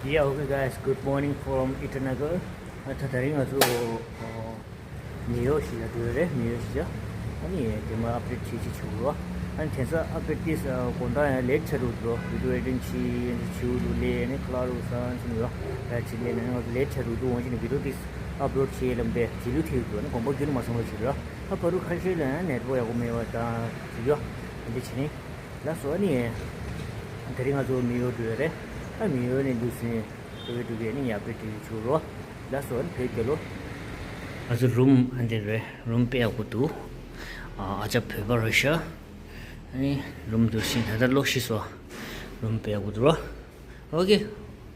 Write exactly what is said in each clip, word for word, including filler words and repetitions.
Yeah, okay guys, good morning from Itanagar. ཨ་ད་དེ་རིང་ང་ཚོ་མེ་ཡོ་ཞིག་ལ་འགྲོ་ཡོད་རེད། མེ་ཡོ་ཞིག་ལ། ཨ་ནི་དེ་མ་ཨབ་ཌེཊ་བྱེད་ཅིག་བྱེད་དགོས་རོགས། ཨ་ནི་དེང་སང་ཨབ་ཌེཊ་དེ་དགོང་དག་ཡང་ལེཊ་ཆགས་འགྲོ་འདུག་བི་ཌི་ཡོ་ཨེ་ཌིཊ་བྱེད་ཡོད་འདུག་ལས་ནི་ཁ་ལག་རུ་སང་ཆུང་ཡོད་ར་ཅིག་ལས་ནི་ང་ཚོ་ལེཊ་ཆགས་འགྲོ་འདུག་འོང་ཅིག་ནི་བི་ཌི་ཡོ་དེ་ཨབ་ལོཌ་བྱེད་ལམ་པས་རྗེས་ལུས་ཐེབས་འདུག་ཨ་ནི་དགོངས་པ་རྒྱུན་མ་སོང་བ་བྱེད་རོགས། ཨ་བར་དུ་ཁ་ཤས་ལ་ཡང་ནེཊ་ཝརཀ་ཡག་པོ་མེད་པ་དང་ཅིག་ཡོད། འདི་བྱེད་ནི། ལགས་སོ། ཨ་ནི། དེ་རིང་ང་ཚོ་མེ་ཡོ་འགྲོ་ཡོད་རེད། ཨ་མེ་ཡོ་ནས་འདུག་སེ་འགྲོ་གི་འགྲོ་གི་ཨ་ནི་ཡར་དཔེ་འགྲོ་གི་བྱུང་རོགས། ལགས་སོ། ཨ་ནི་བོད་རྒྱལ་ལོ། ང་ཚོ་རུམ་ཨ་འདི་རེད། རུམ་དཔེ་ཡག་པོ་འདུག་ཨ་ཨ་ཅག་བོད་པ་རེད་ཤག་ཨ་ནི་རུམ་འདུག་སེ་ད་ལྟ་ལོག་ཤི་སོང་། རུམ་དཔེ་ཡག་པོ་འདུག་རོགས། ཨོ་ཀེ།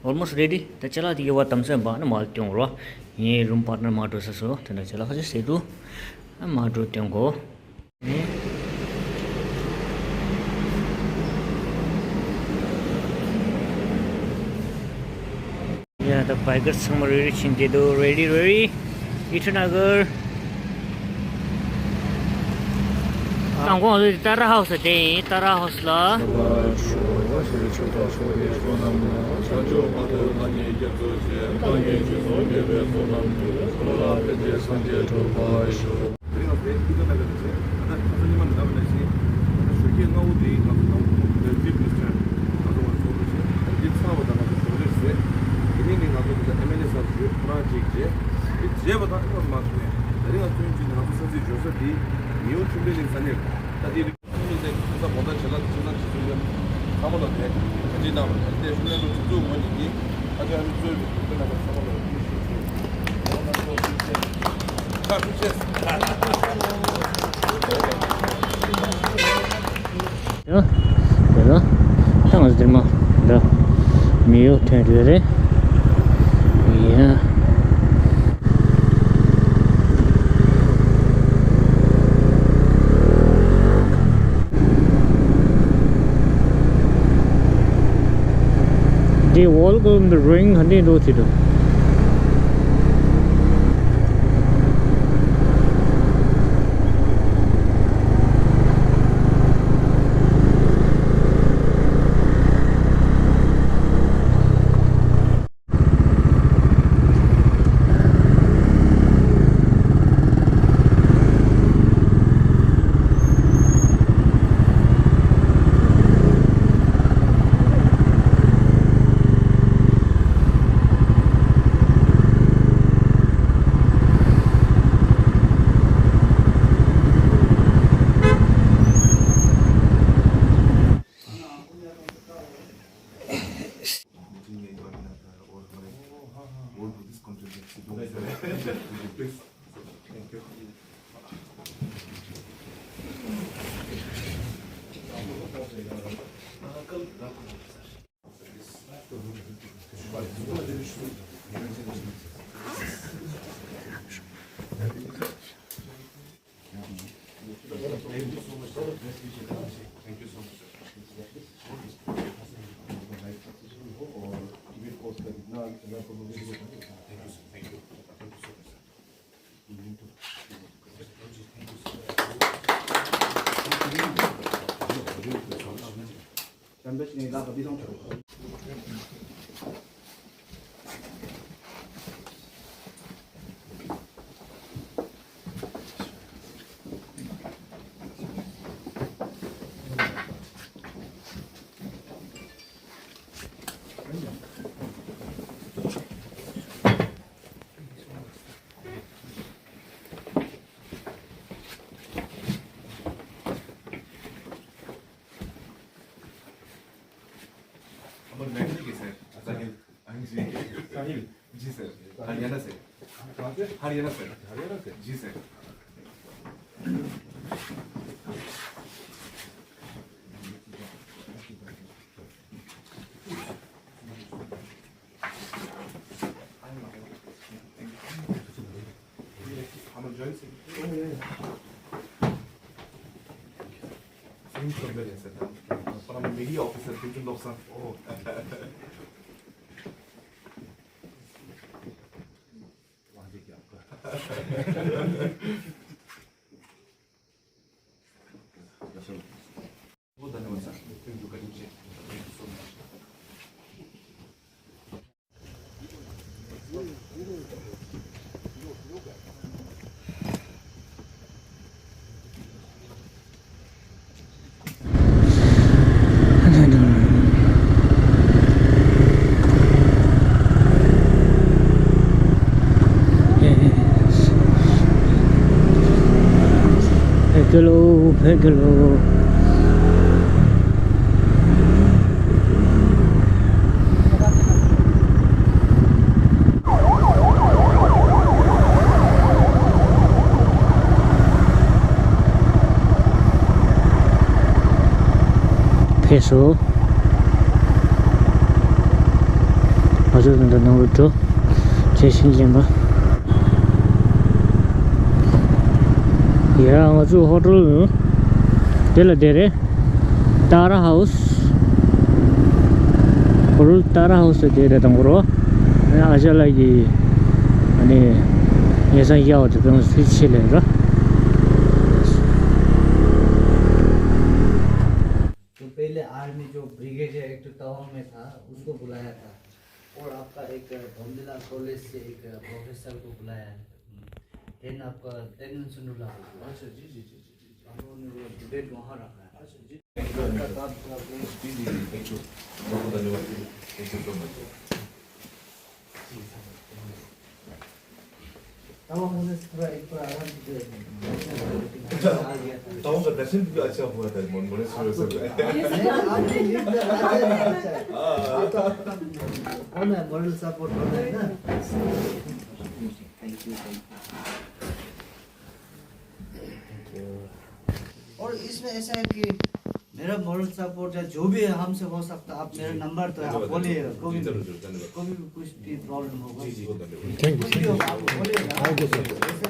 ཨོལ་མོ་སི་རེ་ཌི། ད་ཅ་ལག་དེ་ཡོད་པ་དམ་སེམས་པ་ཨ་ནི་མར་སྟོན་རོགས། ངའི་རུམ་པར་ཊི་ནར་མར་འགྲོ་ས་སོ། དེ་འདྲ་ཅ་ལག་ཁ་ཤས་ཟེར་འདུག་ཨ་མར་འགྲོ་སྟོན་གོ། ཡ་ད་བྷའི་ཀར་ཚང་མ་རེ་རེ་ཕྱིན་བསྡད་འདུག་རེ་ཌི་རེ་ཌི། ཨི་ཊ་ན་གར། ཨང་གོང་ལ་ཏཱ་ར་ཧའུ་སི་དེ་ཡིན། ཏཱ་ར་ཧའུ་སི་ལ། དེ་རིང་ང་ཚོའི་ཨི་ཊ་ན་གར་ལ་བྱས། ད་ལྟ་ཁ་སང་ཉི་མ་ནས་ལབ་པ་ནང་བཞིན། ད་ལྟ་ཞོགས་ཀས་སྔ་པོ་དེ་ང་ཚོ་ནང་ཁོངས་ཀྱི་ལས་བྱེད་མི་སི་ཊར་ང་ཚོ་ང་ཚོ་བྱས། ད་འདི་ཚར་བ་དང་ང་ཚོ་ཞོགས་ལས་ཟས། དེ་ནས་ནི་ང་ཚོ་འདི་ལ་ཨེམ་ཨེལ་ཨེ་སར་བརྗོད་ཁོ་རང་ཅིག་བྱས། དེ་བྱས་པ་དང་ཨེ་མ་མ་ཐུག་ནས་ད་རིང་ང་ཚོའི་ཅིག་ང་ཚོ་ས་ཚིགས་འབྱོར་ས་དེ་ཉིའུ་ཆུ་འབྲས་གླིང་ས་གནས་རེད། ད་དེ་རིང་ཉིན་དེ་ཁ་སང་དགོང་དག་བྱེད་ལ་ཁྱིམ་ཚང་ཁྱི་ཚུལ་ཡོད། ཚང་མ་ལ་དེ་ག་ཅི་གནང་བ་དེ་ཤུགས་ལས་འགྲོ་ཚུགས་ཚུགས་ངོ་ཉིད་ཀྱིས་ཨ་ཅག་ཨ་ནི་གཙོས་པའི་དེ་ན་ཚང་མ་ལ་ཐུགས་རྗེ་ཆེ། ཡ། དེ་ན། ད་ང་ཚོ་འདིར་མ། འདྲ། མེ་ཡོ་ཐོན་འདོད་རེད། ཡ། འདི་Welcome to Ring ག་འདྲས་འདུག་ཟེར་འདུག हमारे मैनेजर कैसे हैं? साहिल। साहिल। जी सर। हरियाणा से। कहाँ से? हरियाणा से। हरियाणा से। जी सर। हमारे जॉइंट सेक्रेटरी। सेम कंपनी है सर। पर हम मीडिया ऑफिसर कुंचन डॉक्टर साहब। ओ। वहाँ देखिए आपका। बहुत धन्यवाद sir. Thank you, Karim sir। Thank you so much। གི་ལོ། བོད་ཀྱི་ལོ། ཕེབས་སོང་། ང་ཚོ་ད་ལྟ་ནང་ལ་འགྲོ། བྱས་ཤིང་ལེན་པ། ཡ། ང་ཚོ་ཧོ་ཊེལ་དེ་ལ་བསྡད་རེད། ཏཱ་ར་ཧའུ་སི། ཧོ་ཊེལ་ཏཱ་ར་ཧའུ་སི་ལ་བསྡད་རེད། དང་པོ་རོ། ཨ་ཅག་ལགས་ཀྱིས་ཨ་ནི་ཉེ་སང་གཡར་བ་དེ་དང་སུའི་ཆེད་ལས་རོ། तो पहले आर्मी जो ब्रिगेडियर एक तो तवांग में था, उसको बुलाया था। और आपका एक बमदीला कॉलेज से एक प्रोफेसर को बुलाया है। देन आपका तेनजिन सुंदरलाल को। अच्छा, जी, जी, जी, जी, जी। हम लोगों ने वो डिबेट वहाँ रखा है। अच्छा, जी। जी, जी, जी, thank you। बहुत बहुत धन्यवाद। Thank you so much। तब हम उन्हें पूरा एक बार आराम से जो है, दर्शन करवा दिया था। तब उनका दर्शन भी अच्छा हुआ था, मन-, मणि सुंदर से। नहीं, आपने लिख दिया, अच्छा है, अच्छा है। हाँ, हाँ। आप तो अपना, वो ना, मॉरल सपोर्ट करना है ना। Thank you, thank you। Thank you। और इसमें ऐसा है कि मेरा मॉरल सपोर्ट या जो भी है, हमसे हो सकता है, आप मेरा नंबर तो है, आप बोलिए, कभी भी, कभी भी कुछ भी प्रॉब्लम होगा। जी, जी, बहुत धन्यवाद। कुछ भी होगा, आप बोलिएगा। जैसे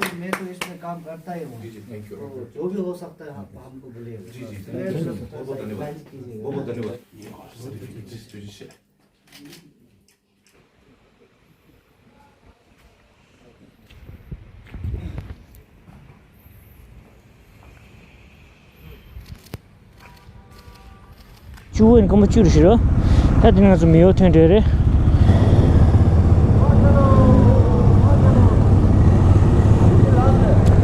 कि मैं तो इसमें काम करता ही हूँ। जी, जी, thank you। तो जो भी हो सकता है, आप हमको बोलिएगा। जी, जी, thank you। बहुत बहुत धन्यवाद। बहुत बहुत धन्यवाद। བཅུ་བོ་ཡིན། སྐར་མ་བཅུ་རུ་ཤི་རོ། ད་དེ་ནས་ང་ཚོ་མེའོ་ཐོན་འགྲོ་རེད།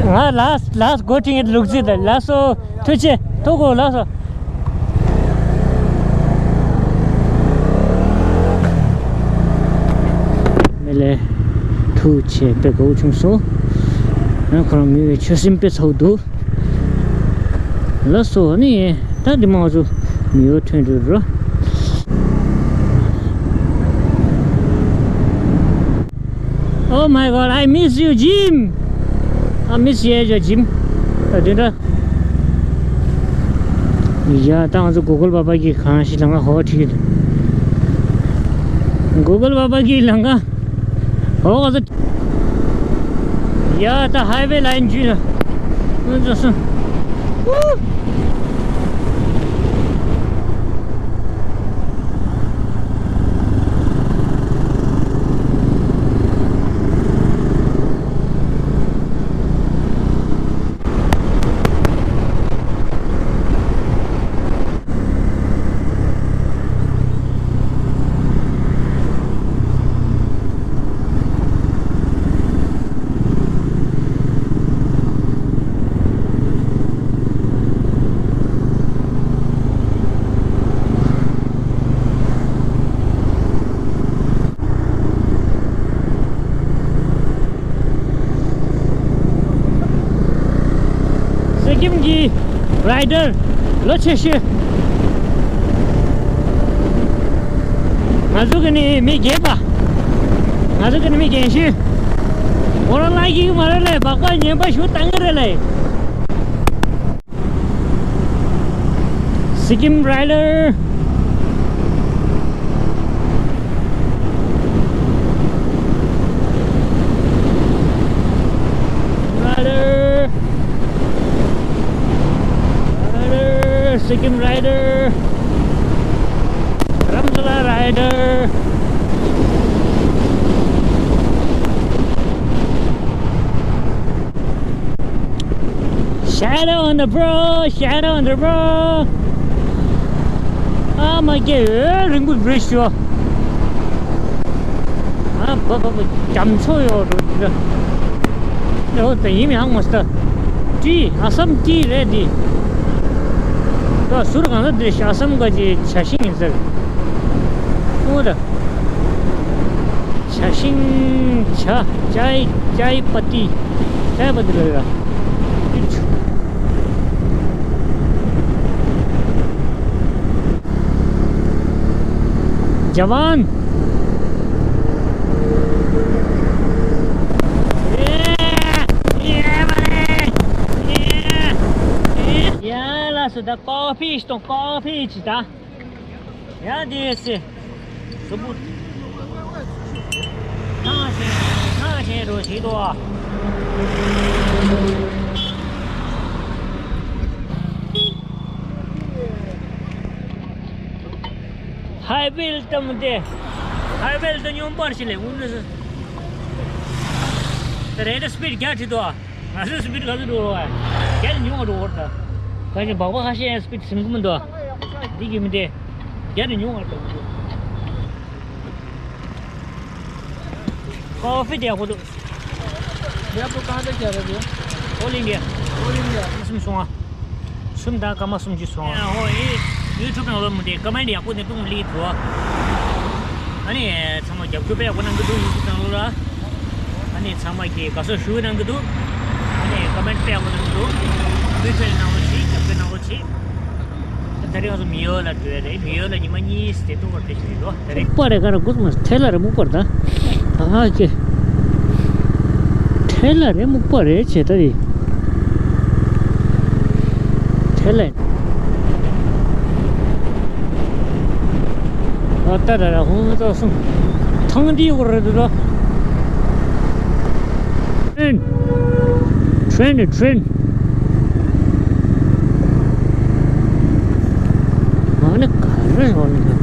ང་ལ་ལ་སོ་གོ་ཐིང་ལུག་རྫི་ད་ལ་སོ་ཐུ་ཆེ་ཐུ་གོ་ལ་སོ། མི་ལས་ཐུག་བྱས་དཔེ་དགའ་བོ་བྱུང་སོང་། ཡང་ཁོ་རང་མི་བའི་ཆོད་སེམས་དཔེ་ཚ་བོ་འདུག་ལགས་སོ། ནི་ད་འདི་མ་ང་ཚོ་མེའོ་ཐོན་འགྲོ་རོ། Oh my God, I miss you, Jim. I miss you, Jim. ད་དེ་འདྲ། ཡ། ད་ང་ཚོ་གུ་གལ་པ་པ་གི་གང་ཞིག་ལ་ང་ཧོ་ཁྲིད་གི་འདུག་གུ་གལ་པ་པ་གི་ལ་ང་ཧོ་ག་ཚོད། ཡ། ད་ཧའི་ཝེ་ལ་ཡིན་རྒྱུ་ན། ང་ཚོ་སོང་། སི་ཀིམ་གྱི་རའི་ཌར་ལོ་ཆེ་ཤོས། ང་ཚོ་གི་ནི་མི་རྒན་པ། ང་ཚོ་གི་ནི་མི་རྒན་ཤོས། ཁོ་རང་ལ་ཡིག་མ་རེད་ལས། སྦག་སྦག་ཉན་པ་ཞུ་བཏང་གི་རེད་ལས། Sikkim Rider. Rider. Rider, Sikkim Rider. Dharamsala Rider. Shadow on the bro, shadow on the bro. ཨ་མ་ཀེ་ཨེ་རིང་པོ་བྲིས་ཤོ། ཨ་བ་བ་བ་རྒྱ་མཚོ་ཡོད་འགྲོ་འདི་འདྲ། ཨོ་ད་ཡིན་མི་ཧང་མ་སྟ། ཏི་ཨ་སམ་ཏི་རེད་འདི། ད་ཟུར་གང་ལ་འདི་ཨ་སམ་ག་ཅི་ཇ་ཤིང་ཡིན་ཟེར། ཨོ་ད། ཇ་ཤིང་ཇ་ཅའི་ཅའི་པ་ཏི། ཅའི་པ་ཏི་ལ་ཡ། ཏི་ཆུ། Japan. ཡ་ལ་སོ་ད་ཀོ་ཕི་ཞིག་དང་ཀོ་ཕི་ཅིག་ད། ཡ་དེ་སེ། གཟུགས་པོ། ཐང་ཆེན་ཐང་ཆེན་རུ་ཞིག་ཏུ། ཧའི་ཝེ་ལ་ལྟ་མི་དེ། ཧའི་ཝེ་ལ་ལྟ་སྙོམས་པར་ཞིག་ལས་འུ་ནི་སི། རེད་སི་པིཌ་རྒྱ་ཆེ་དོ། ང་ཚོའི་སི་པིཌ་ག་ཚོད་འགྲོ་བ། རྒྱ་ནི་ཉུང་བ་འགྲོ་བར་ད། ག་ཅི་སྦག་སྦག་ཁ་ཤས་ཡང་སི་པིཌ་ཟིན་གི་མི་འདུག་འདི་གི་མི་དེ། རྒྱ་ནི་ཉུང་བ་འགྲོ་གི་འདུག་ཀོ་ཕི་དེ་ཡག་པོ་འདུག་ཡག་པོ་གང་འདྲ་རྒྱག་རེད་འདུག་ཨོལ་ཨིན་ཌི་ཡ། ཨོལ་ཨིན་ཌི་ཡ། གསུམ་སོང་ཨ། གསུམ་དང་སྐར་མ་སུམ་ཅུ་སོང་ཨ། ཨོ་ཨེ། ཡུ་ཊུབ་ནང་ལོ་མི་དེ་ཀོ་མེན་ཊི་ཡག་པོ་ནས་སྤུངས་ལི་འདུག་ཨ་ནི་ཚང་མ་རྒྱབ་སྐྱོར་དཔེ་ཡག་པོ་གནང་གི་འདུག་ཡུ་ཊུབ་ནང་ལོ་ལ། ཨ་ནི་ཚང་མ་གིས་དགའ་ཕྱོགས་ཞུ་གནང་གི་འདུག་ཨ་ནི་ཀོ་མེན་ཊི་དཔེ་ཡག་པོ་གནང་གི་འདུག་མུ་མཐུད་གནང་རོགས་བྱེད། རྒྱབ་སྐྱོར་གནང་རོགས་བྱེད། ད་རེས་ང་ཚོ་མི་ཡོ་ལ་འགྲོ་ཡ་རེད། མི་ཡོ་ལ་ཉི་མ་གཉིས་དེ་ཏུ་བར་ཕེབས་ཀྱི་རེད་ལོ། ད་རེས་སྨུག་པ་རེད། ག་རེ་དགོས་མ་ཐལ་ལ་རེད། སྨུག་པ་རེད་ད། ཨ་ཀེ། ཐལ་ལ་རེད། སྨུག་པ་རེད་བྱས་ད་རེད། ཐལ་ལ། ཨ་ད་ར་ར་ཧོང་ད་སོང་། ཐང་འདི་ཡོད་རེད་ད། ཊེན། ཊེན་ཊེན། ཨ་ནི་ག་རེ་ཡོད་ནི།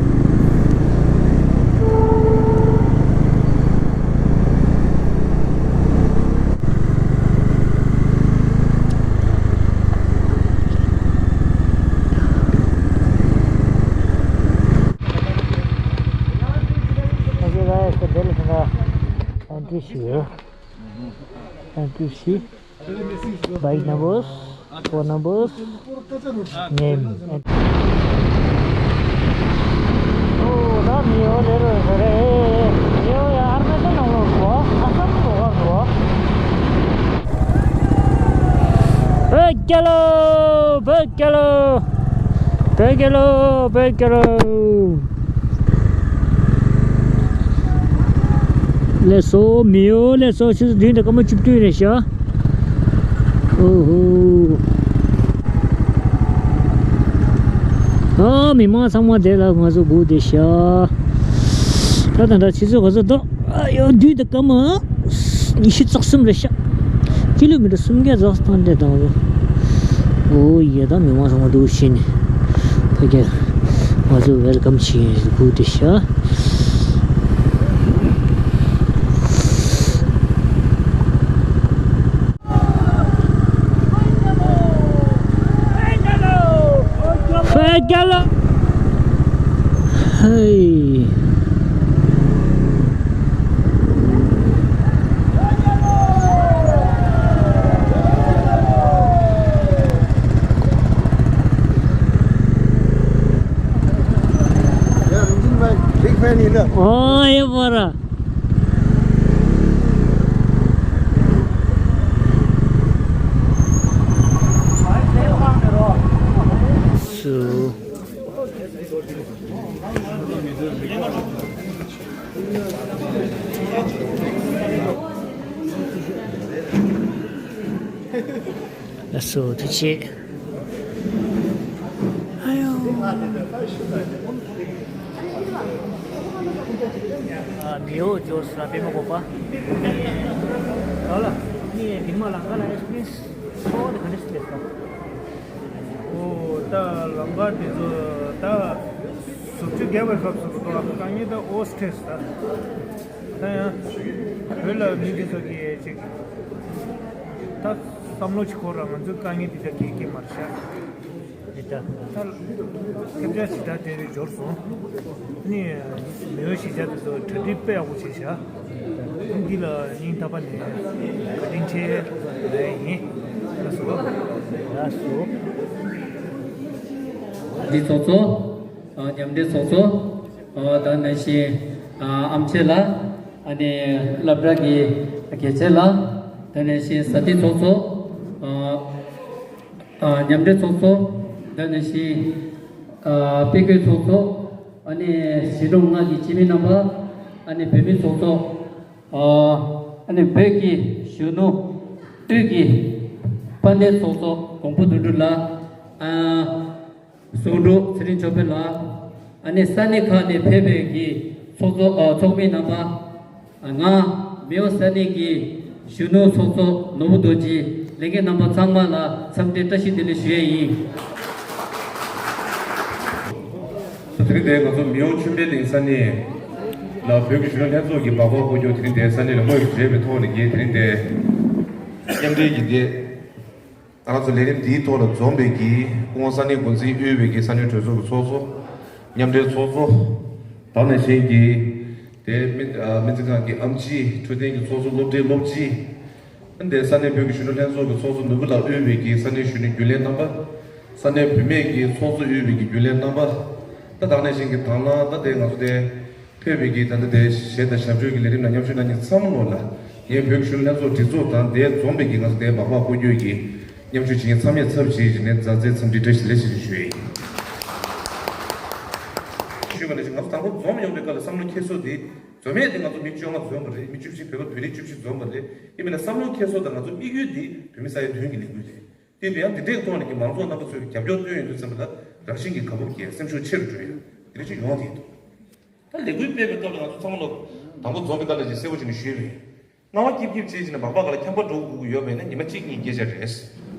Okay, guys, so there is the entry here. Entry here. Bike numbers, phone numbers, name. Oh, ད་མི་ཡོ་ལེ་རོ་ཟེར་རེད། མི་ཡོ་ཡ་ཨར་མེ་ཏོ་ནང་ལོགས་འགྲོ། ཨ་སམ་ལོགས་འགྲོ། བོད་རྒྱལ་ལོ། བོད་རྒྱལ་ལོ། བོད་རྒྱལ་ལོ། བོད་རྒྱལ་ལོ། ལེགས་སོ། མི་ཡོ་ལེགས་སོ། ཆུ་ཚོད་བདུན་དང་སྐར་མ་བཅུ་བདུན་རེད་ཤག་ཨོ་ཧོ། ཨ་མི་མང་ཚང་མ་དེ་ལ་ང་ཚོ་སྒུག་བསྡད་ཤག་ད་ད་ད་ཆུ་ཚོད་ག་ཚོད་འདུག་ཨ་ཡོ་བདུན་དང་སྐར་མ་ཉི་ཤུ་རྩ་གསུམ་རེད་ཤག་ཀི་ལོ་མི་ཊར་སུམ་བརྒྱ་རྩ་གསུམ་བཏང་སྟེ་བཏང་རེད། ཨོ་ཡེ་ད་མི་མང་ཚང་མ་འདུག་ཕྱིན་ནས་ཕ་གིར་ང་ཚོ་ཝེལ་ཀམ་བྱེད་སྒུག་བསྡད་ཤག་ཧེ། ཡ་རིན་ཆེན་བྷའི་བིག་ཕེན་ཡིན་ད། ཨོ་ཡེ་བོ་ར། སུ། ལགས་སོ། ཐུགས་རྗེ་ཆེ། ཨ་ཡོ། ཨ། མི་ཡོ་ཇོས་ལ་པད་མ་བཀོད་པ། ག་ལ། ནི་དེ་མ་ལ་ག་ལ་ཨེགས་པི་རི་ཡེན་སི་ཚོར་བ་དེ་ག་འདྲ་ཞིག་རེད་ཟེར། ཨོ། ད་ལམ་ཁ་དེ་ཚོ་ད་ཟུག་ཅུ་རྒྱབ་པའི་སྐབས་སུ་གོ་ད་དཀའ་ངལ་ད་ཨོ་སི་ཁྲེས་ད། ད་ཡང་བོད་ལ་མི་དེ་ཚོ་གིས་ཅིག་ད་བསམ་བློ་ཅིག་འཁོར་ར། ང་ཚོའི་དཀའ་ངལ་འདི་ད་གས་གས་མ་རེད་ཤག་འདི་ད་ད་ཁྱབ་བྱ་ཇི་ལྟར་དེ་རེད་འབྱོར་སོང་། ནི་མི་འོས་གཞིས་ཆགས་དེ་ཚོ་གྲ་སྒྲིག་དཔེ་ཡག་པོ་བྱས་ཤག་འདི་ལ་སྙིང་ཐག་པ་ནས་བཀའ་དྲིན་ཆེ་ལབ་ཡ་ཡིན། ལགས་སོ། ལགས་སོ། འདི་ཚོགས་གཙོ། ཨ། མཉམ་འབྲེལ་ཚོགས་གཙོ། ཨ། ད་ནང་བཞིན། ཨ། ཨམ་ཆེ་ལགས། ཨ་ནི་སློབ་གྲྭ་གི་དགེ་ཆེ་ལགས། ད་ནང་བཞིན་ས་སྡེ་ཚོགས་གཙོ། ཨ། ཨ། མཉམ་འབྲེལ་ཚོགས་གཙོ། ད་ནང་བཞིན། ཨ། དཔེ་བཀོད་ཚོགས་གཙོ། ཨ་ནི་གཞིས་གྲོང་ལྔ་གི་སྤྱི་མི་རྣམ་པ། ཨ་ནི་བོད་མི་ཚོགས་གཙོ། ཨ་ནི་བོད་ཀྱི་གཞོན་ནུ་དབུས་ཀྱི་དཔལ་ལྡན་ཚོགས་གཙོ་གོང་བུ་དོན་གྲུབ་ལགས། ཨ། ཟུང་དྲུང་ཚེ་རིང་ཆོས་འཕེལ་ལགས། ཨ་ནི་ས་གནས་ཁག་ནས་ཕེབས་པའི་གི་ཚོགས་གཙོ། ཨ། ཚོགས་མི་རྣམ་པ། ང་མེའོ་ས་གནས་ཀྱི་གཞོན་ནུ་ཚོགས་གཙོ་ནོར་བུ་རྡོ་རྗེ། ལས་འགན་རྣམ་པ་ཚང་མ་ལ་འཚམས་འདྲི་བཀྲ་ཤིས་བདེ་ལེགས་ཞུ་ཡས་ཡིན། དེ་རིང་འདིར་ང་ཚོ་མེའོ་ཆོས་འཕེལ་གླིང་ས་གནས་ལ་བོད་ཀྱི་གཞོན་ནུ་ལྷན་ཚོགས་ཀྱི་སྦག་སྦག་སྐོར་སྐྱོད་དེ་རིང་འདིར་ས་གནས་ལ་དངོས་སུ་མཇལ་བའི་ཐོག་ནས་ངས་དེ་རིང་འདིར་མཉམ་འབྲེལ་གྱི་འདི། ང་རང་ཚོ་ལས་རིམ་འདིའི་ཐོག་ལ་འཛོམས་པའི་གི་སྐུ་ངོ་ས་གནས་འགོ་འཛིན་དབུས་པའི་གི་ས་གནས་གྲོས་ཚོགས་ཀྱི་ཚོགས་གཙོ། མཉམ་འབྲེལ་ཚོགས་གཙོ། ད་ནང་བཞིན་གྱི་དེ་སྨན་ཨ་སྨན་རྩིས་ཁང་གི་ཨེམ་ཆི། འཕྲོད་བསྟེན་གྱི་ཚོགས་གཙོ། སློབ་གྲྭའི་སློབ་སྤྱི། འདི་ས་གནས་བོད་ཀྱི་གཞོན་ནུ་ལྷན་ཚོགས་ཀྱི་ཚོགས་གཙོ་ནོར་བུ་ལགས་དབུས་པའི་གི་ས་གནས་གཞོན་ནུ་རྒྱུན་ལས་རྣམ་པ། ས་གནས་བུད་མེད་ཀྱི་ཚོགས་གཙོ་དབུས་པའི་གི་རྒྱུན་ལས་རྣམ་པ། ད་ད་ནང་བཞིན་གྱི་དང་བླངས་ད་ལྟའི་ང་ཚོ་དེ། ཕེབས་པའི་གི་ད་ལྟ་དེ་གཞས་དང་ཞབས་བྲོའི་གི་ལས་རིམ་ལ་མཉམ་ཞུགས་གནང་མཁན་ཚང་མ་ལོ་ལ། ངས་བོད་ཀྱི་གཞོན་ནུ་ལྷན་ཚོགས་སྒྲིག་འཛུགས་དང་དེ་འཛོམས་པའི་གི་ང་ཚོ་དེ་སྦག་སྦག་སྐོར་སྐྱོད་ཀྱི་མཉམ་ཞུགས་བྱེད་མཁན་ཚང་མའི་ཚབ་བྱས་བྱས་ནས་མཛའ་བརྩེའི་འཚམས་འདྲི་བཀྲ་ཤིས་བདེ་ལེགས་ཞུ་ཞུ་ཡིན། ཞུས་པ་ནང་བཞིན་ང་ཚོ་དང་པོ་འཛོམས་ཡོང་པའི་སྐབས་ལ་བསམ་བློ་འཁྱེར་སྲོལ་དེ། འཛོམས་ཡས་དེ་ང་ཚོ་མི་བཅོ་ལྔ་འཛོམས་པ་རེད། མི་བཅུ་བཞི། བོད་པ་བོད་རིགས་བཅུ་བཞི་འཛོམས་པ་རེད། ཡིན་མིན་ན་བསམ་བློ་འཁྱེར་སྲོལ་དང་ང་ཚོ་དམིགས་ཡུལ་དེ་བོད་མི་ས་ཡ་བདུན་གྱི་ལས་འགུལ་རེད། དེ་ཡང་དེ་འདྲའི་ཐོག་ནས་ཀྱི་མང་ཚོགས་རྣམ་པ་ཚོས་རྒྱབ་སྐྱོར་སྟོན་ཡོང་དུས་ཙམ་པ་ལ་རང་བཞིན་གྱིས་དགའ་སྤོབས་སྐྱེ། སེམས་ཤུགས་ཆེ་རུ་འགྲོ་ཡ་དེ་འདྲ་ཅིག་ཡོང་བསྡད་འདུག་ད་ལས་འགུལ་སྤེལ་བའི་སྐབས་ལ་ང་ཚོ་ཚང་མ་ལོ་དང་པོ་འཛོམས་པའི་སྐབས་ལ་ཅིག་གསལ་པོ་བྱས་ནས་ཞུས་པས། རྔ་བ་སྐྱིབ་སྐྱིབ་བྱས་ཅིག་ན་སྦག་སྦག་ག་ལ་ཁྱམས་པ་འགྲོ་དགོས་ཀྱི་ཡོད་པས་ན་ཉི་མ་གཅིག་གཉིས་སྐད་ཆ་རེད།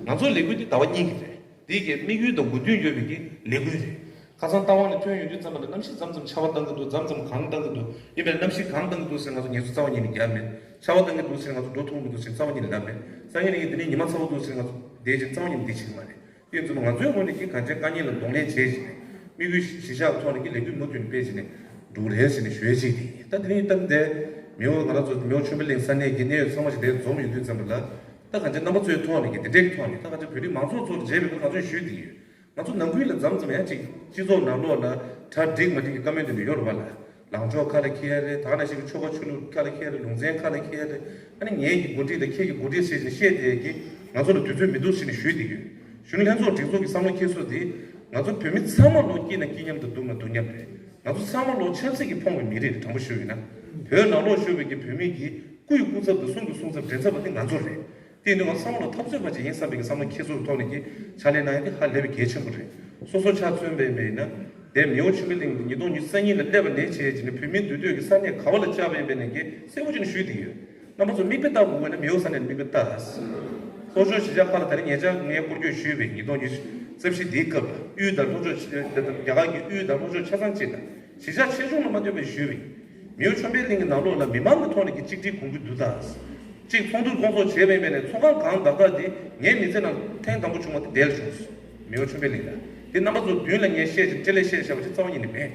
ང་ཚོའི་ལས་འགུལ་འདི་ཟླ་བ་གཉིས་ཀྱི་རེད། དེ་གའི་དམིགས་ཡུལ་དང་དགོས་འདུན་ཡོད་པའི་གི་ལས་འགུལ་རེད། ཁ་སང་རྟ་དབང་ནས་ཐོན་ཡོང་དུས་ཙམ་པ་ལ་གནམ་གཤིས་མཚམས་མཚམས་ཆར་པ་བཏང་གི་འདུག་མཚམས་མཚམས་གངས་བཏང་གི་འདུག་ཡིན་པས་ན་གནམ་གཤིས་གངས་བཏང་གི་འདུག་ཟེར་ང་ཚོ་ངལ་གསོ་རྩ་བ་ཉིད་ནས་བརྒྱབ་མེད། ཆར་པ་བཏང་གི་འདུག་ཟེར་ང་ཚོ་འགྲོ་ཐུབ་མི་འདུག་ཟེར་རྩ་བ་ཉིད་ནས་ལབ་མེད། སང་ཉིན་ནས་འདི་ནས་ཉི་མ་ཚ་པོ་འདུག་ཟེར་ང་ཚོ་བསྡད་ཅིང་རྩ་བ་ཉིད་ནས་བསྡད་ཆེ་གི་མ་རེད། དེ་ཡིན་ཙང་ང་ཚོའི་ངོས་ནས་ཀྱི་གང་བྱས་དཀའ་ངལ་ལ་གདོང་ལེན་བྱས་ཤིང་། དམིགས་ཡུལ་གཞིར་བཞག་ཐོག་ནས་ཀྱི་ལས་འགུལ་མུ་མཐུད་ནས་སྤེལ་བྱས་ནས་འགྲོ་རེད་ཟེར་ནས་ཞུ་ཡས་ཅིག་དེ་ཡིན། ད་དེ་རིང་ད་འདི་མེའོ་ང་རང་ཚོ་མེའོ་ཆོས་འཕེལ་གླིང་ས་གནས་ཀྱི་གནད་ཡོད་ཚང་མ་ཞིག་དེར་འཛོམས་ཡོང་དུས་ཙམ་པ་ལ། ད་གང་བྱས་རྣམ་པ་ཚོའི་ཐོག་ནས་ཀྱི་དེ་འདྲའི་ཐོག་ནས་ད་གང་བྱས་བོད་རིགས་མང་ཚོགས་ཚོར་མཇལ་བའི་སྐབས་ང་ཚོས་ཞུས་བསྡད་ཡོད། ང་ཚོ་ནང་ཁུལ་ལ་མཚམས་མཚམས་ཡང་ཅིག་སྤྱི་ཚོགས་ནང་ལོགས་ལ་གྲ་འགྲིག་མ་འགྲིག་གི་བཀའ་མོལ་འདི་འདྲ་ཡོད་རེད་པ་ལ། ལངས་ཕྱོགས་ཁ་ལ་འཁྱེར་ཡ་རེད། ད་ག་ནང་བཞིན་གྱི་ཆོལ་ཁ་ཆོས་ལུགས་ཁ་ལ་འཁྱེར་ཡ་རེད། ལུང་ཚན་ཁ་ལ་འཁྱེར་ཡ་རེད། ཨ་ནི་ངེད་ཀྱི་འགོ་ཁྲིད་དང་ཁྱེད་ཀྱི་འགོ་ཁྲིད་ཟེར་བཞིན་བཤད་བསྡད་ཀྱི་ང་ཚོ་ལ་དུས་ཚོད་མི་འདུག་ཟེར་ནས་ཞུས་བསྡད་ཡོད། གཞོན་ནུ་ལྷན་ཚོགས་སྒྲིག་འཛུགས་ཀྱི་བསམ་བློ་འཁྱེར་སྲོལ་འདི་ང་ཚོ་བོད་མི་ཚང་མ་ལོ་སྐྱིད་ན་སྐྱིད་མཉམ་དང་སྡུག་ན་སྡུག་མཉམ་རེད། ང་ཚོ་ཚང་མ་ལོ་ཆབ་སྲིད་ཀྱིས་ཕོངས་པའི་མི་རིགས་རེད། དྲང་པོ་ཞུ་ཡིན་ན། བོད་ནང་ལོགས་བཞུགས་པའི་གི་བོད་མི་གི་སྐུ་ཡི་སྐུ་ཚབ་དང་གསུང་གི་གསུང་ཚབ་མགྲིན་ཚབ་པ་དེ་ང་ཚོ་རེད། དེ་ཡིན་དུས་ང་ཚོ་ཚང་མ་ལོ་འཐབ་རྩོད་པ་ཅིག་ཡིན་བསམ་པའི་གི་བསམ་བློ་འཁྱེར་སྲོལ་ཐོག་ནས་ཀྱི་ཕྱག་ལས་གནང་ཡ་དེ་ཧ་ལས་པའི་གལ་ཆེན་པོ་རེད། སོ་སོ་ཆ་མཚོན་པ་ཡིན་པ་ཡིན་ན། དེ་མེའོ་ཆོས་འཕེལ་གླིང་ཉིས་སྟོང་ཉི་ཤུ་རྩ་གཉིས་ལ་སླེབས་པ་ནས་བྱས་བྱས་ནས་བོད་མིའི་འདུས་སྡོད་ཀྱི་ས་གནས་ག་བ་ལ་བཅར་བ་ཡིན་པ་ཡིན་ན་ཀྱི་གསལ་པོ་ཅིག་ནས་ཞུས་བསྡད་ཡོད། རྣམ་པ་ཚོ་མིག་དཔེ་ལྟ་དགོས་ན་མེའོ་ས་གནས་ལ་མིག་དཔེ་ལྟ། ལྷོ་ཕྱོགས་གཞིས་ཆགས་ཁག་ལ་ད་རེས་ཉེ་ཆར་ངས་སྐོར་སྐྱོད་ཞུས་པའི་ཉིས་སྟོང་ཉི་ཤུ་རྩ་བཞི་འདིའི་སྐབས་ལ་དབུས་དང་ལྷོ་ཕྱོགས་ཆ་རྒྱ་གར་གྱི་དབུས་དང་ལྷོ་ཕྱོགས་ཆ་ཚང་གཅིག་དང་གཞིས་ཆགས་ཆེ་ཆུང་ལ་མ་ལྟོས་པར་ཞུས་པའི་མེའོ་ཆོས་འཕེལ་གླིང་གི་ནང་ལོགས་ལ་མི་མང་གི་ཐོག་ནས་ཀྱི་གཅིག་སྒྲིལ་གོང་འཕེལ་འདུག་ད། གཅིག་ཚོགས་འདུ་སྐོང་ཚོགས་བྱས་པ་ཡིན་པ་ནས་ཚོགས་ཁང་གང་དག་དག་དེ་ངའི་མི་ཚེ་ནང་ཐེངས་དང་པོ་བྱུང་བ་དེ་འདིར་བྱུང་སོང་། མེའོ་ཆོས་འཕེལ་གླིང་ལ། དེ་རྣམ་པ་ཚོ་མདུན་ལ་ངས་བཤད་ཅིང་སྤྲེལ་ལད་བཤད་བཞག་པ་ཅིག་རྩ་བ་ཉིད་ནས་མེད།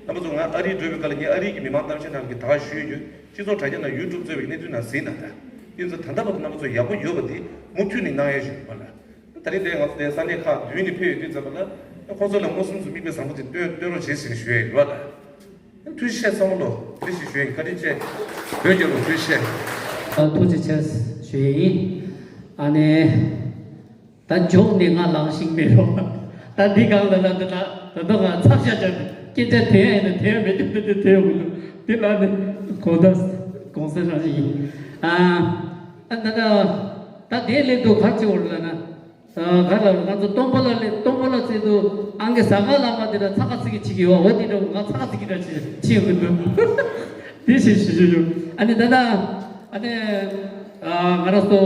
རྣམ་པ་ཚོ་ང་ཨ་རིར་འགྲོ་བའི་སྐབས་ལ་ངས་ཨ་རི་གི་མི་མང་གཏམ་བཤད་ནང་གི་ད་ག་ཞུས་ཡོད། སྤྱི་ཚོགས་དྲ་རྒྱ་ནང་ཡུ་ཊུབ་གཙོས་པའི་གནས་ཚུལ་ནང་གཟིགས་གནང་ད། དེ་ཚོ་ད་ལྟ་བར་དུ་རྣམ་པ་ཚོ་ཡག་པོ་ཡོད་པ་དེ་མུ་མཐུད་ནས་གནང་ཡས་ཞུ་བ་ལ། ད་རེས་དེ་ང་ཚོ་དེ་ས་གནས་ཁག་བདུན་ནས་ཕེབས་ཡོད་དུས་ཙམ་པ་ལ་ཁོང་ཚོ་ལ་མངོན་སུམ་དུ་མིག་དཔེ་བཟང་པོ་ཅིག་སྟོན་སྟོན་རོགས་བྱེད་ཟེར་ནས་ཞུ་ཡས་ཡོད་པ་ལ། ཐུགས་རྗེ་ཆེ་ཚང་མ་ལོ། བཀྲ་ཤིས་ཞུ་ཡིན། བཀའ་དྲིན་ཆེ། བོད་རྒྱལ་ལོ། ཐུགས་རྗེ་ཆེ། ཨ། ཐུགས་རྗེ་ཆེ་ཞུ་ཡིན། ཨ་ནི། ད་མཇུག་ནས་ང་ལངས་ཤིང་མི་རོ། ད་འདི་གང་ལ་ལ་འདི་ན་ད་དུང་ང་ཚབ་ཤ་ཅན་སྐད་ཆ་དེ་ཡང་ཡིན་ན་དེ་ཡང་མི་འདུག་འདི་དེ་ཡོང་གི་འདུག་འདི་ལ་ནི་གོང་ད་གོང་ས་རང་བཞིན་ཡིན། ཨ། ཨ་ད་ད་ད་དེ་ལས་འདུག་ག་ཅི་འོར་ལ་ན། ག་ལ་ང་ཚོ་སྟོང་པ་ལ་ལས་སྟོང་པ་ལ་བརྩེ་དུ་ཨང་ཀི་ཟ་ག་ལ་མ་དེ་ལ་ཚ་ག་ཚི་གི་ཆི་གི་ཡོད་འོ་དེ་འདྲ་ང་ཚ་ག་ཚི་གི་འདྲ་ཆི་ཆི་ཡོད་གི་འདུག་དེ་ཞིག་ཞུ་ཞུ་ཞུ། ཨ་ནི་ད་ད་ཨ་ནི་ང་རང་ཚོ་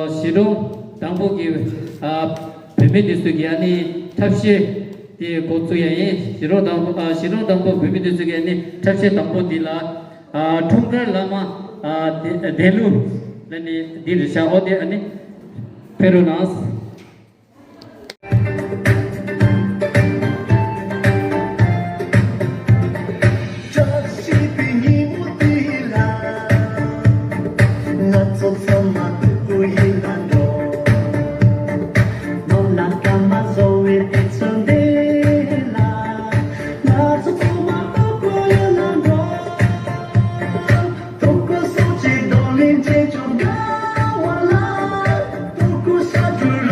གཞིས་གྲོང་དང་པོ་གི་བུད་མེད་དེ་ཚོ་གི་ཨ་ནི་འཁྲབ་གཞས་དེ་འགོ་བཙུགས་ཡ་ཡིན། གཞིས་གྲོང་དང་པོ་གཞིས་གྲོང་དང་པོ་བུད་མེད་དེ་ཚོ་གི་ཨ་ནི་འཁྲབ་གཞས་དང་པོ་དེ་ལ། ཨ། འཁྲུངས་སྐར་བླ་མ། ཨ། བདེ་བདེ་ལུགས་ལ་ནི་འདི་རེད་ཤག་འོ་དེ་ཨ་ནི་ཕེབས་རོགས་གནང་། བཀྲ་ཤིས་པའི་ཉིན་མོ་འདི་ལ། ང་ཚོ་ཚང་མ་ཕྲུ་གུ་ཡིན་ལ་འགྲོ། ནོར་ལ་སྐར་མ་བཟོ་བའི་དུས་ཚོད་འདི་ལ། ང་ཚོ་ཚང་མ་ཕྲུ་གུ་ཡིན་ལ་འགྲོ། ཕྲུ་གུ་སོགས་ཀྱི་གདོང་ལེན་བྱེད་ཆོག་དགའ་བ་ལ། ཕྲུ་གུ་ས་འགྲོའི་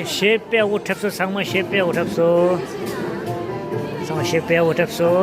གཞས་སྤེལ་འོ་འཁྲབ་སོ། ཚང་མ་གཞས་སྤེལ་འོ་འཁྲབ་སོ། ཚང་མ་གཞས་སྤེལ་འོ་འཁྲབ་སོ།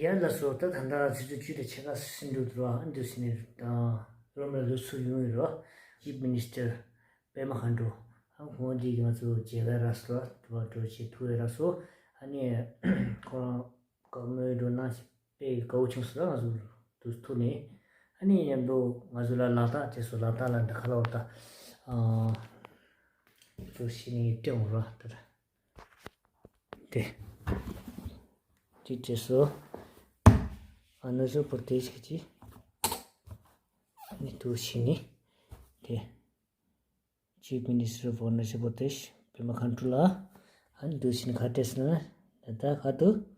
ཡ་ལགས་སོ། ད་ད་ལྟ་ཆུ་ཚོད་བཅུ་དང་ཕྱེད་ཀ་ཟིན་འགྲོ་འདུག་ཨ། འདུག་ཟིན་ནས་ད་སློབ་མར་ལོ་ཚུགས་ཡོང་ཡོད་རོ། ཅིབ་མི་ནིས་ཊར་པད་མ་ཁ་འགྲོ། ཨ་ཁོང་འདི་གི་ང་ཚོ་མཇལ་ཁ་རག་སོང་། དུ་བ་འགྲོ་བྱེད་ཐུབ་ཡོད་རག་སོང་། ཨ་ནི་ཁོ་རང་ བཀའ་མོལ་འགྲོ་ན་དཔེ་དགའ་བོ་བྱུང་སོང་། ང་ཚོ་དུ་ཐུག་ནས་ཨ་ནི་མཉམ་དུ་ང་ཚོ་ལ་ལག་རྟགས་བྱས་སོང་། ལག་རྟགས་ལ་འདི་ཁ་ལོར་ད་དུ་ཤི་ནས་སྤྲད་འོང་ར་ད་ད། དེ། ཅིག་བྱས་སོ། ཨ་ནི་སུ་པོར་ཏེ་ཞིག་ཅིག་ཨ་ནི་དུ་ཤི་ནི། དེ། Chief Minister of Arunachal Pradesh Pema Khandu ལ། ཨ་ནི་དུ་ཤི་ནི་ཁ་བལྟས་སོང་ན། ད་ད་ཁ་དུ།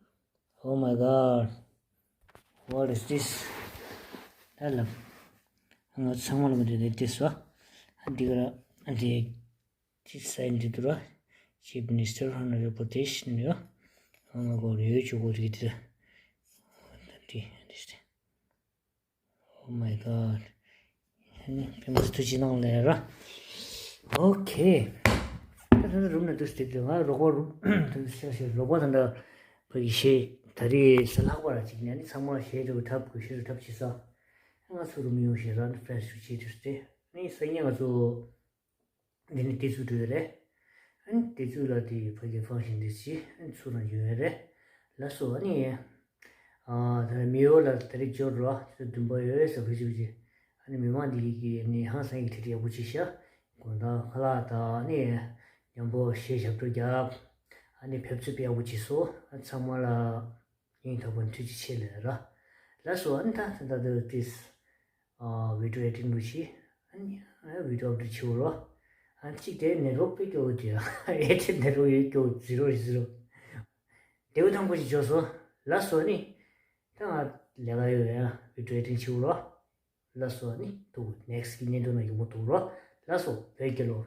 Oh my God. What is this? ད་ལབ། ང་ཚང་མ་ལ་མི་འདྲ་ནས་བལྟས་སོ། ཨ་འདི་ག་ར་ཨ་འདི། ཅིག་སའིན་འདི་དུ་ར། Chief Minister Arunachal Pradesh ནི་ཡོ། Oh my God. ཡོད་ཆོག་གོ་རིགས་དེ། ད་འདི་འདི་སྟེ། Oh my God. ཨ་ནི་ཕན་པོ་ཐུགས་རྗེ་གནང་ལེ་ར། Okay. ད་ད་ད་རུམ་ན་དུ་སྟེ་དུ་ང་རོགས་པ་རུམ་དུ་ཤ་ཤ་རོགས་པ་ད་ད་ཕ་གི་ཤེས། ད་རེས་ས་ལྷག་པ་ར་ཅིག་ནས་ཨ་ནི་ཚང་མ་ཤེས་རུ་ཐབས་དགོས་ཤེས་རུ་ཐབས་བྱེད་ས། ང་ཚོ་རུམ་ཡོང་ཤེས་ར་ནི་ཕྲན་སུ་བྱེད་དུ་སྟེ་ཨ་ནི་སང་ཉིན་ང་ཚོ། འདི་ནི་དེ་ཚོ་འགྲོ་ཡོད་རེད། ཨ་ནི་དེ་ཚོ་ལ་དེ་ཕ་གི་ཕང་ཤིང་འདི་ཚི་ཨ་ནི་ཚུར་རང་འཇུག་ཡོད་རེད། ལགས་སོ། ཨ་ནི་ཨ་ད་མི་འོ་ལ་ད་རེས་འབྱོར་རོ་ཚོ་བདུན་པ་ཡོད་རེད་ཟེར་བུ་ཅིག་བུ་ཅིག་ཨ་ནི་མི་མང་འདི་གི་ནི་ཧང་སང་གི་དེ་ཡག་པོ་ཅིག་ཤ། དགོང་དག་ཁ་ལག་དང་ཨ་ནི་མཉམ་པོ་གཞས་ཞབས་བྲོ་རྒྱབ། ཨ་ནི་ཕེབས་བསུ་ཡག་པོ་ཅིག་སོ། ཨ་ཚང་མ་ལ། སྙིང་ཐག་པ་ནས་ཐུགས་རྗེ་ཆེ་ལབ་ར། ལགས་སོ། ཨ་ནི་ད་ད་ད་ད་ཏིས་ཨ་video editing འགྲོ་ཤི། ཨ་ནི་ཨ་video upload བྱེད་འོ་རོ། ཨ་ནི་གཅིག་དེ་network དཔེ་སྐྱོ་བོ་དེ་ཨེ་ཊི་network ཡོད་སྐྱོ་བོ་zero zero། དེ་བོ་དང་པོ་ཞིག་འཇོག་སོ། ལགས་སོ། ཨ་ནི་ད་ང་ལས་ཀ་ཡོད་ཡ་video editing བྱེད་འོ་རོ། ལགས་སོ། ཨ་ནི་ཐུག next གི་བརྙན་ཐུང་ནང་ཡོང་གི་འདུག་རོ། ལགས་སོ། བོད་རྒྱལ་ལོ།